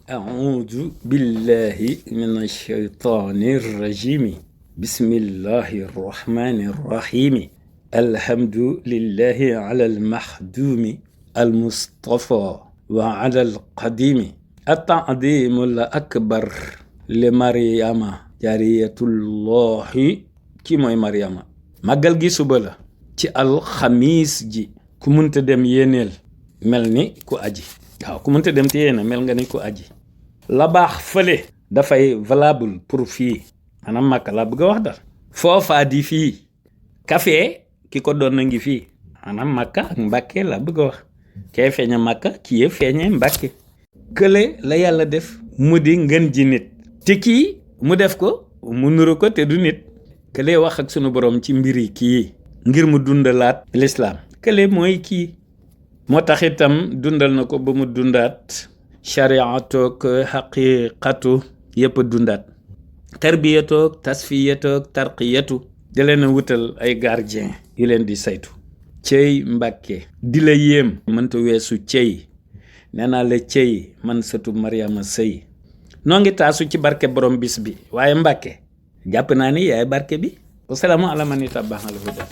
أعوذ بالله من الشيطان الرجيم بسم الله الرحمن الرحيم الحمد لله على المخدوم المصطفى وعلى القديم التعظيم الأكبر لمريم جارية الله كي موي مريم ماغال gi suba la ci alxamis ji ku munta dem yéeneel mel ni ku aji waaw ku mënta dem te yéena mel nga ni ku aji la baax fële dafay valable pour fii maanaam màkk laa bëgg a wax dal foofaa di fii café ki ko doon na ngi fii maanaam màkka ak mbàkke laa bëgg a wax kee feeña màkka kii yee feeñe mbàkke kële la yàlla def mu di ngën ji nit te kii mu def ko mu nuru ko te du nit kële wax ak sunu borom ci mbiri kii ngir mu dundalaat lislaam kële mooy kii moo tax itam dundal na ko ba mu dundaat shariatoog xaqiqatu yëpp dundaat tarbiyatoog tasfiyatoog tarqiyatu da leen a wutal ay gardien yu leen di saytu cey mbàkke di la yéem mënta weesu cey nee naa la cey man sëtu Mariama Sëy noo ngi taasu ci barke borom bis bi waaye mbàkke jàpp naa ni yaay barke bi wasalaamu ala man ittaba'a al huda